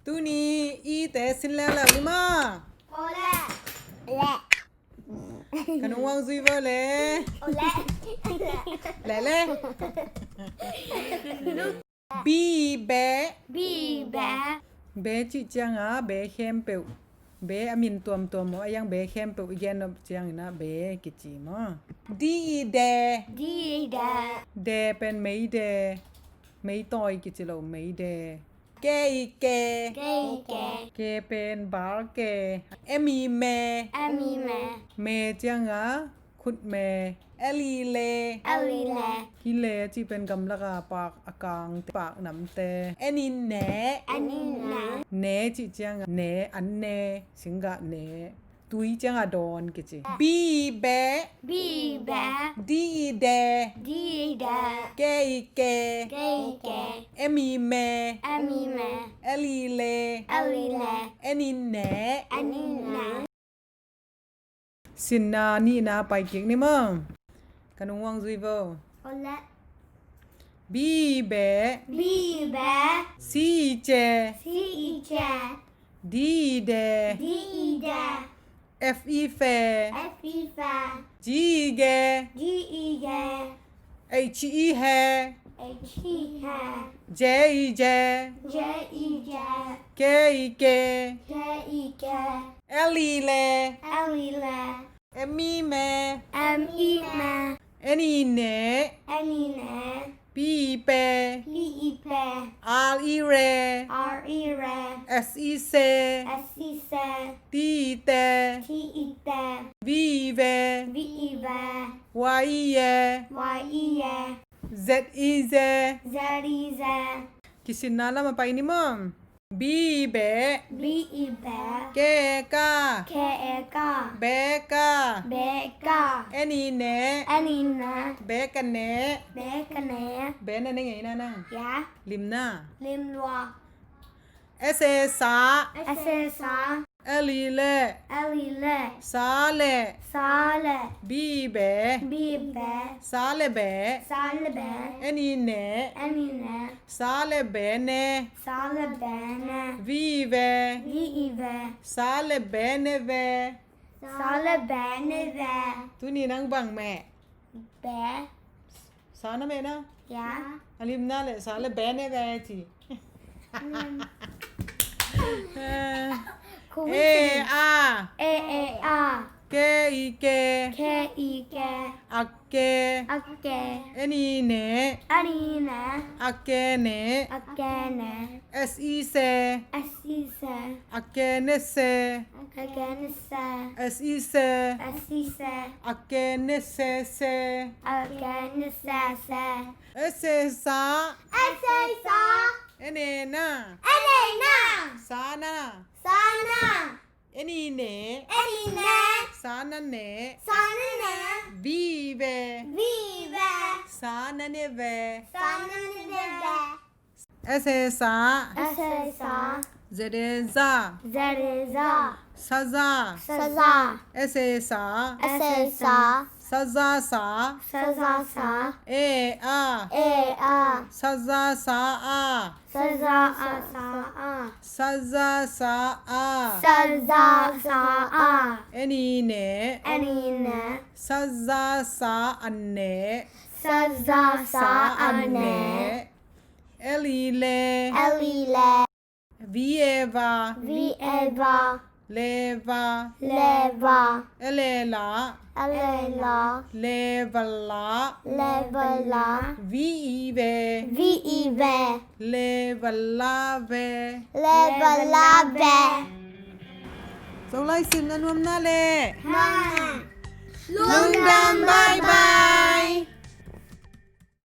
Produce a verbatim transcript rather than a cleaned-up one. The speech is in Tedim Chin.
Tuni i te sin leuleu ni maw? Ole. Le. Ka nung uang zui vo le. Ole. Le le. Bi be. Bi be. Be cih ciangah be khempeuh, be a min tuamtuam maw, a yang be khempeuh i gen nop ciangin ah be kici maw. Di i de. Di i de. De pen meide. Meitawi kici lo, meide. Ke i ke. Ke i ke. Ke pen bal ke. Em i me. Em i me. Me ciangah khut me. El i le. El i le. Hi le cih pen gamlak a pak a kangte, pak namte. En i ne. En i ne. Ne cih ciangah ne, an ne, singgah ne. Tui ciangah dawn kici. Bi i be. Bi i be. Di i de. Di i de. Ke i ke. Ke i ke. Em i me. Em i me. El i le. El i le. En i ne. En i ne. Sinna nihna pai kik ni maw. Ka nung uang zui vo. Ole. Bi i be. Bi i be. Si i ce. Si i ce. Di i de. Di i de. F i fe. F i fe. G i ge. G i ge. H i he. H i he. J i je. J i je. K i ke. K i ke. L i le. L i le. M i me. M i me. N i ne. N i ne. P i pe. P i pe. R i re. R i re. S i se. S i se. T i te. T i te. V i ve. V i ve. Y i ye. Y i ye. Z i ze. Z i ze. Kisinna lam a pai ni maw. Bi i be. Bi i be. Ke e ka. Ke e ka. Be ka. Be ka. N i ne. N i ne. Be ka ne. Be ka ne. Be na ne ngei na nang. Ya. Lim na. Lim lua. S e sa. S e sa. L i le. L i le. Sa le. Sa le. Bi i be. Bi i be. Sa le be. Sa le be. N i ne. N i ne. Sa le be ne. Sa le be ne. V i ve. V i ve. Sa le be ne ve. Sa le be ne ve. Tuni nang bang meh? Be. Sa na meh na? Ya. A lim na le sa le be ne ve ci. Mm. Eh, e a. E e a. Ke i ke. Ke i ke. A ke. A ke. N i ne. N i ne. A ke ne. A ke ne. S i se. S i se. A ke ne se. A ke ne se. S i se. S i se. A ke ne se se. A ke ne se se. S e sa. S e sa. N e na. N e na. Sa na. Sa na. N i ne. N i ne. Sa na ne. Sa na ne. V i ve. V i ve. Sa na ne ve. Sa na ne ve. S e sa. S e sa. Z e za. Z e za. Sa za. Sa za. S e sa. S e sa. Sa za sa. Sa za sa. E a. E a. Sa za sa a. Sa za sa a. Sa za sa a. Sa za sa a. N i ne. N i ne. Sa za sa a ne. Sa za sa a ne. L i le. L i le. V e va. V e va. Le va. Le va. L e la. L e la. Le va la. Le va la. V i ve. V i ve. Le va la ve. Le va la ve. Zolai sin a nuam na le. Lungdam, bye bye.